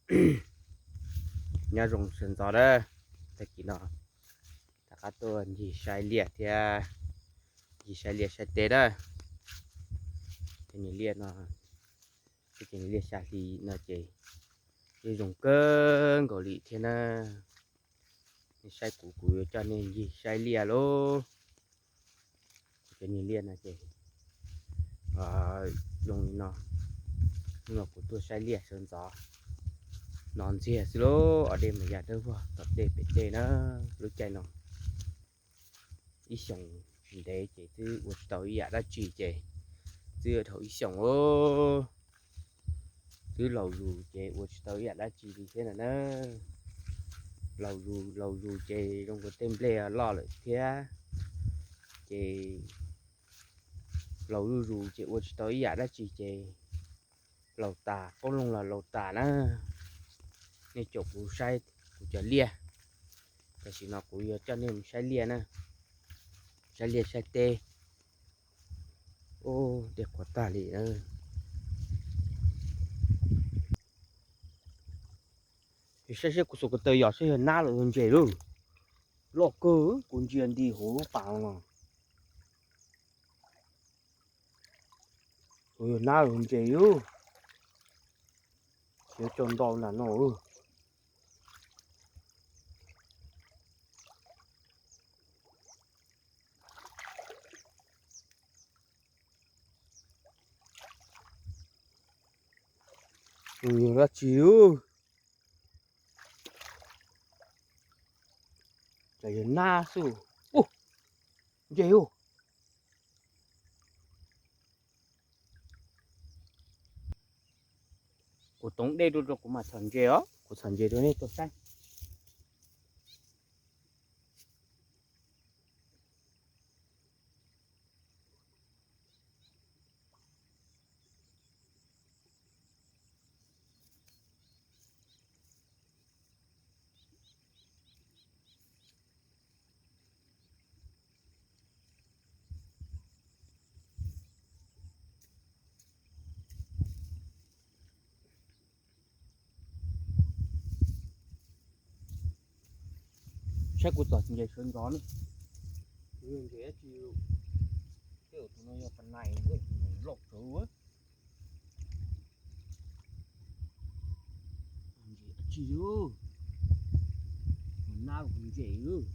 Nyob zoo sawv ntxov na, tag kis no rov qab tuaj ncig saib liaj thiab, ncig saib liaj saib teb na. Cov niag liaj no, cov niag liaj xya hli no ces yeej zoo kawg nkaus li thiab na. Nej saib kuv, kuv yuav coj nej ncig saib liaj lauj. Kuv cov niag liaj no ces zoo li no. Hnub no kuv tuaj saib liaj sawv ntxov no ntxiag xwb lauj, os dej mas ya dawb vog tom tej pem tej na. Lub caij no ib xyoos ntev ces twb ua tsis tau ib yam dab tsi ces twb dhau ib xyoos, twb laus zus ces ua tsis tau ib yam dab tsi li thiab no na. Laus zus, laus zus ces zoo nkaus tej nplej loj lawm thiab, ces laus zuj zus ces ua tsis tau ib yam dab tsi ces laus tas, qoob loo los laus tas na. Nej caum kuv saib kuv cov liaj, tam sim no kuv yuav coj nej mus saib liaj na, saib liaj saib teb. Ub, dej qhuav tag li. Saib seb kuv xuas ko taw yos saib yog nab los yog ntses lauj. Loj kawg, kuv ntsia nti hauv lub pas no. Kuv yog nab los ntses lauj. Khiav tso ntau nram no. Yog dab tsi lauj? Cas yog nab xwb. Ub, ntses lauj. Kuv toov dej rau rau kuv mam txhom ntses os, kuv txhom ntses rau nej tau saib. Saib kuv txhom ntses sawv ntxov na. Kuv yog ntses dab tsi? Tej zaum tus no yog pas nais, loj tsawv. Ntses dab tsi? Nab los ntses.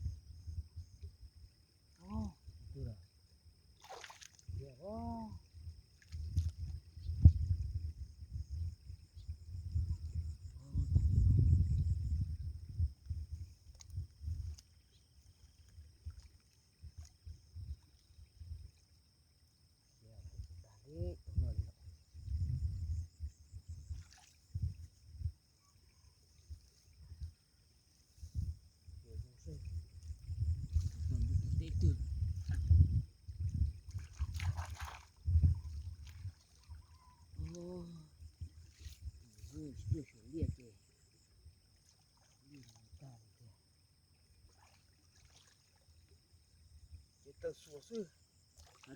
Ces taw xuas xwb.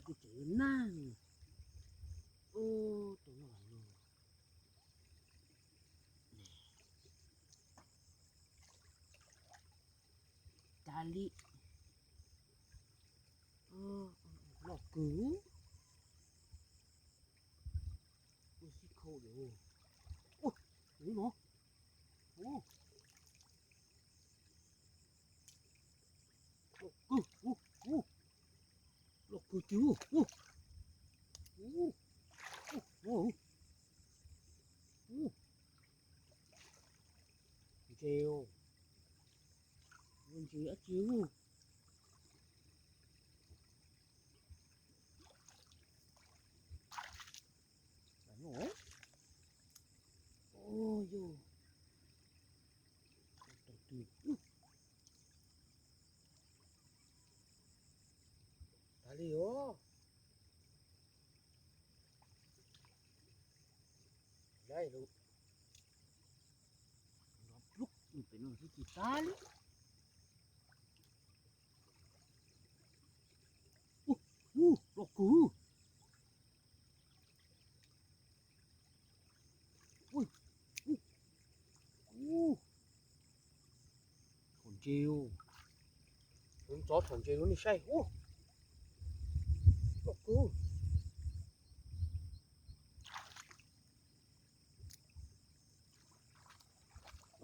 Kuv tseem yuav nab. Ub, tus no los tas li. Loj kawg. Ua xib khau lawm. Ua, tus no. Ua, loj kawg, ua, ua, loj kawg tiag, ua, ua, ua, ua, ntses, ntses dab tsi? Yog, tas li os. Lub pem no twb tsis tas li. Ub, loj kawg. Ub, ub, Ob thaum ntses lub nej saib ub, loj kawg.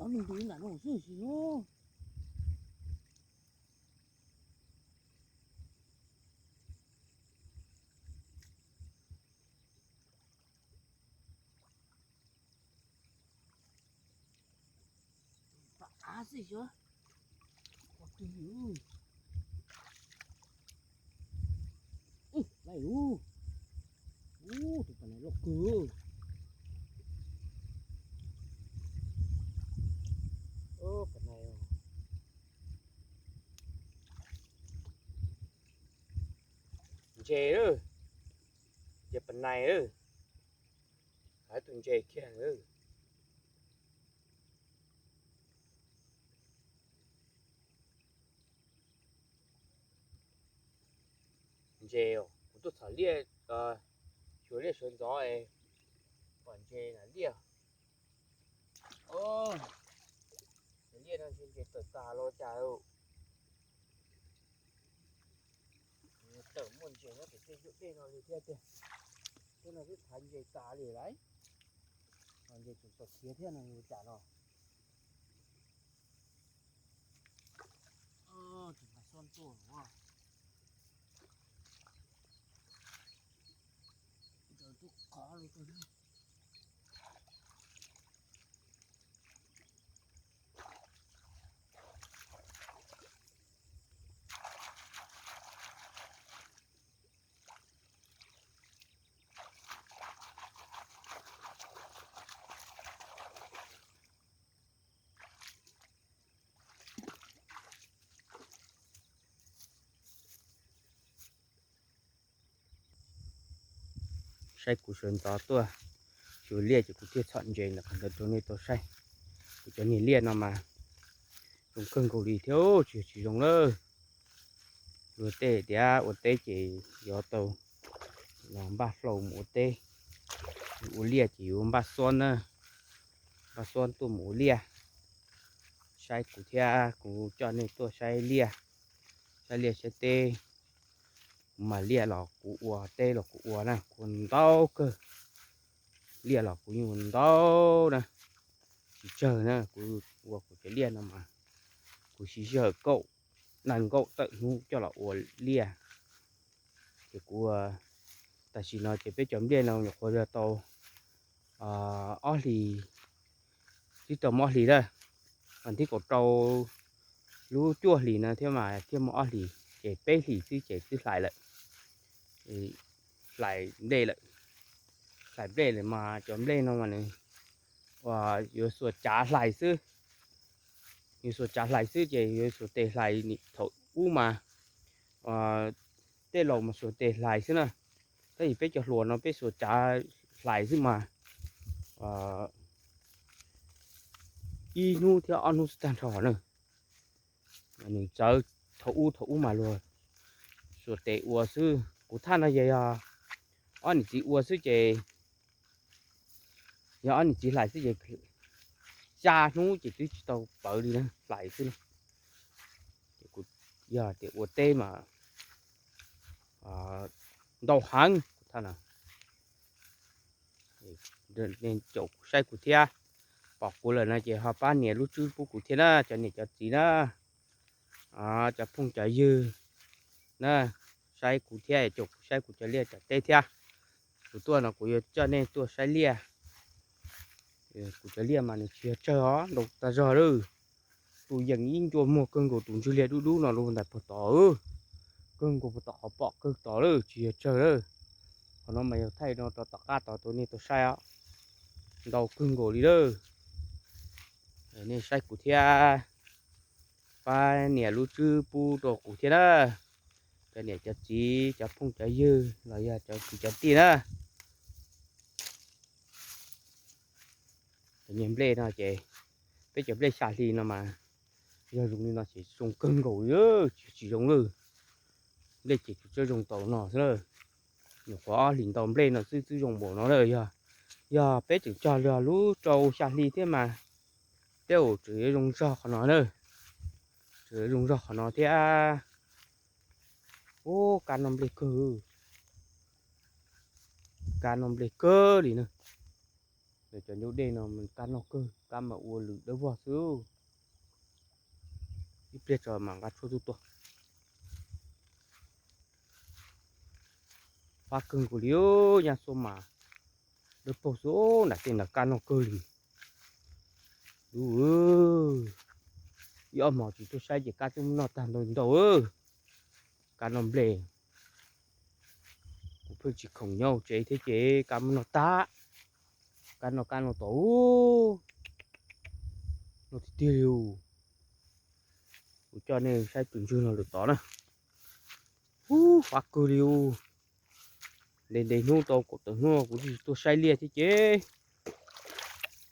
Ob me ntsis nram no xwb xwb. Pam av xwb xyov. Qhov twg li. Ub, laj ub. Ub, tus pam nais loj kawg. Ub, pam nais. Ntses lawm. Ces pam nais lawm. Hais tus ntses kiag lawm. Ntses, kuv tuaj txhom liaj, xyuas liaj sawv ntxov, pom ntses na liaj. Liaj no ntshe ntses tawm tas los cas. Tawm muaj ntses nyob pem tej ncua dej no li thiab tiag. Tej no twb thaiv ntses tas li lauj. Ntses tseem txaus khiav thiab no ua cas no. Tus mas xob tuaj los. Ntawd tub qhov li. Saib kuv sawv ntxov tuaj xyuas liaj ces kuv thiaj txhom ntses ntawm qhov ntawd rau nej tau saib. Kuv cov niag liaj no mas zoo kawg nkaus li thiab tsis yog tsis zoo lawm. Luag tej tias ua teb ces yuav tau npaj hlau mus ua teb, ua liaj ces yuav npaj xob na, npaj xob tuaj mus ua liaj. Saib kuv thiab kuv coj nej tuaj saib liaj, saib liaj saib teb. Kuv mas liaj los kuv ua, teb los kuv ua na, kuv ua ntau kawg. Liaj los kuv yeej ua ntau na, tsis tsawg na. Kuv ua kuv cov liaj no mas kuv siv sij hawm kaum, nees nkaum tawm hnub coj los ua liaj. Ces kuv, tam sim no ces peb cov nplej no nyuam qhuav yog tau ob hlis, twb tau muaj ob hlis lawm. Vas thib kaum rau lub cuaj hlis no thiab mas thiaj muaj ob hlis, ces peb hlis xwb ces twb hlais lawm. Hlais nplej lawm, hlais nplej lawm mas cov nplej no mas nws yuav xuas cav hlais xwb. Yuav xuas cav hlais xwb ces yuav xuas tes hlais. Thaum ub mas tej laus mas xuas tes hlais xwb na, tab sis peb cov hluas no peb xuas cav hlais xwb mas ib hnub thiab ob hnub xwb tag nrho na. Nws txawv, thaum ub thaum ub mas luag xuas tes ua xwb. Kuv thaj no yog, yog ob niam txiv ua xwb ces, yog ob niam txiv hlais xwb ces xya hnub ces twb tsis tau pawv li na, hlais xwb na. Ces kuv yog tias ua teb mas ntau heev kuv thaj no. Caum kuv saib kuv thiab, pom kuv lawm no ces ho pab nias lub tswb pub kuv thiab na cov niam cov txiv na, cov phooj cov ywg na, saib kuv thiab caum kuv saib kuv cov liaj cov teb thiab. Kuv tuaj no kuv yuav coj nej tuaj saib liaj. Kuv cov liaj mas nws tsis yog tsawg os, ntau tag zog lawm. Tus yeem ib ncua muag kawg nkaus tus ntswg liaj dub dub no los ntais puag tod, kawg nkaus puag tom qhov pom kawg tod lawm, tsis yog tsawg lawm. Qhov no mas yog thaij no rau tom qab tod rau nej tau saib os. Ntau kawg nkaus li lawm. Nej saib kuv thiab, pab nias lub tswb pub rau kuv thiab na, cov niam cov txiv cov phooj cov ywg los yog cov kwv cov tij na. Cov niag nplej no ces peb cov nplej xya hli no mas yog zoo li no ces zoo kawg nkaus li, tsis zoo lawm. Nplej ces tsuas zoo tau no xwb lawm. Nyuam qhuav ob hlis ntau nplej no xwb twb zoo npaum no lawm. Yog, yog peb tseem cog log lub rau xya hli thiab mas tej zaum tseem yuav zoo zog qhov no na. Tseem yuav zoo zog qhov no thiab. Ub, kab noj nplej kawg, kab noj nplej kawg li na. Cov ncauj dej no kab noj kawg, kab mas ua lwm dawb vog xwb. Ib pliag tso mam nqa tshuaj tuaj tua. Fab kawg nkaus li, nyab xuab mas dawb paug xwb, nram tej nram kab noj kawg li. Ub, ib ob hmos tsis tuaj saib ces kab twb muab noj tag ntau ntau. Kab noj nplej, kuv pheej tsis khoom nyob hauv tsev thiab ces kab muab noj tag. Kab noj kab noj tod, noj tiag tiag li. Kuv coj nej saib tus ntswg no lawm tod na. Ub, fab kawg li. Ntev ntev hnub tau kaum tawm hnub kuv tsis tuaj saib liaj thiab ces.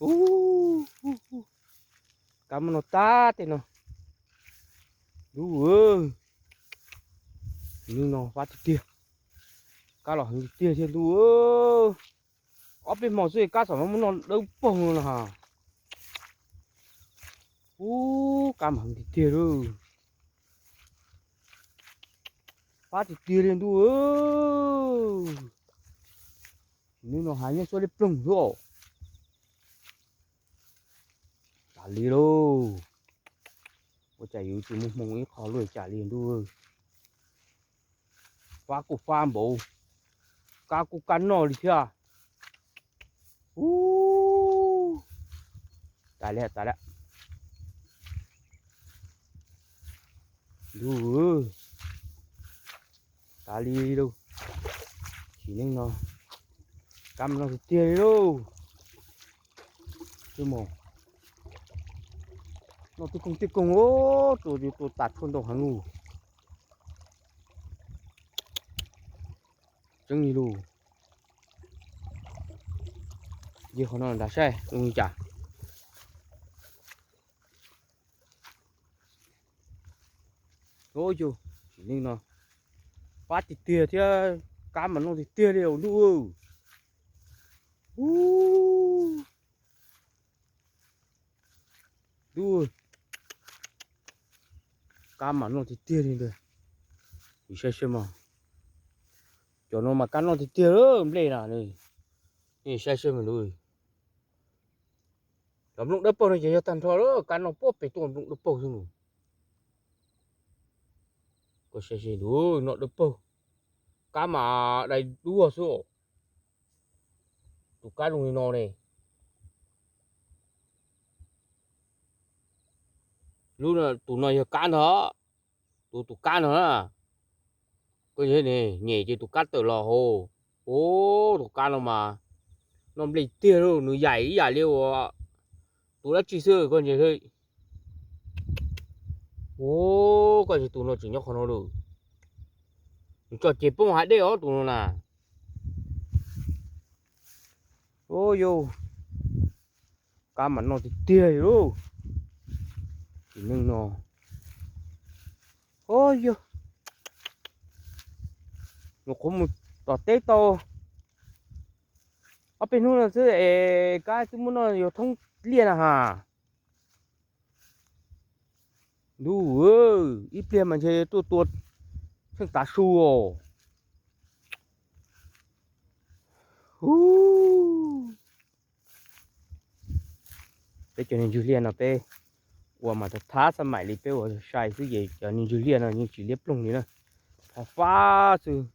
Ub, kab muab noj tag tej no. Ntuj, hnub no fab tiag tiag. Kab los heev tiag tiag thiab ntuj. Ob peb hmo xwb kab xam muab noj dawb paug no na. Ub, kab mas heev tiag tiag lawm. Fab tiag tiag li ntuj. Hnub no hav nyob suab liab ploog xwb os. Cas li lauj, ua cas yuav tsis muaj hmoo ib qho luaj cas li ntuj. Fab kuj fab npaum, kab kuj kab noj li thiab. Ub, tas li tas li. Ntuj, tas li lauj. Sim neej no kab mas noj tiag tiag li lauj. Noj tej koog tej koog, tua yuav tua tas tshuaj ntau heev lauj. Tseeb li lauj. Yog qhov no nrad saib zoo li cas. Ub, yog sim neej no fab tiag tiag thiab, kab mas noj tiag tiag li os ntuj. Ub, ntuj, kab mas noj tiag tiag li ntag. Saib saib mas, cov no mas kab noj tiag tiag lawm nplej na. Nej saib saib mas ntuj, cov nplooj dawb paug no ces yog tag nrho lawm, kab noj puag pem tuaj nplooj dawb paug xwb nus. Koj saib saib ntuj, noj dawb paug, kab mas dai duaj xwb. Tus kab zoo li no ne. Lub, tus no yog kab ntag, tus, tus kab no na. Koj nyem ces tus kab tawm los hauv. Ub, tus kab no mas noj nplej tiag lauj, nws yaim ib yam li uas tus dab tsi xwb koj nyem. Ub, koj nyem tus no tseem nyob qhov no lawm. Nws tso ces poob hav dej os tus no na. Ub yog, kab mas noj tiag tiag li lauj. Sim neej no, ub yog, nyuam qhuav mus tom teb tau ob peb hnub no xwb es kab twb muab noj yuav thoob liaj na has. Ntuj, ib pliag mas ntshe tuaj tua tsheej tav su os. Peb cov niag ntswg liaj no peb ua mas thab xab maim li peb ua sai xwb ces cov niag ntswg liaj no yeej tsis liab ploog li na. Qhov fab xwb,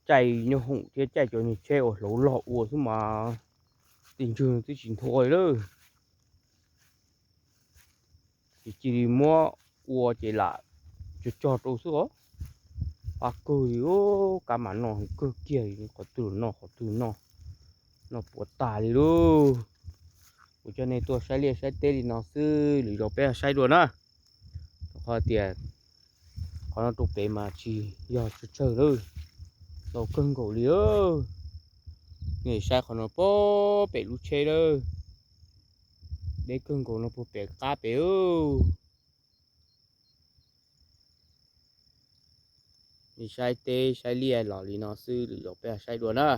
caij nyuag hoom thiab caij cov niag tsheb uas hlauv log ua xwb mas tej ntswg twb tsis nthua li lawm. Ces cia li muab ua ces lam cog cog rau xwb os. Fab kawg li, kab mas noj kawg kiag, qhov twg los noj, qhov twg los noj, noj puas tag li lauj. Kuv coj nej tuaj saib liaj saib teb li no xwb, lwm zaus peb saib dua na. Rau qhov tias qhov no rau pem mas tsis yog tsawg tsawg lawm, ntau kawg nkaus li. Nej saib qhov no puag pem lub tsheb lawm, deb kawg nkaus no puag pem qab pem. Nej saib teb saib liaj los li no xwb, lwm zaus peb saib dua na.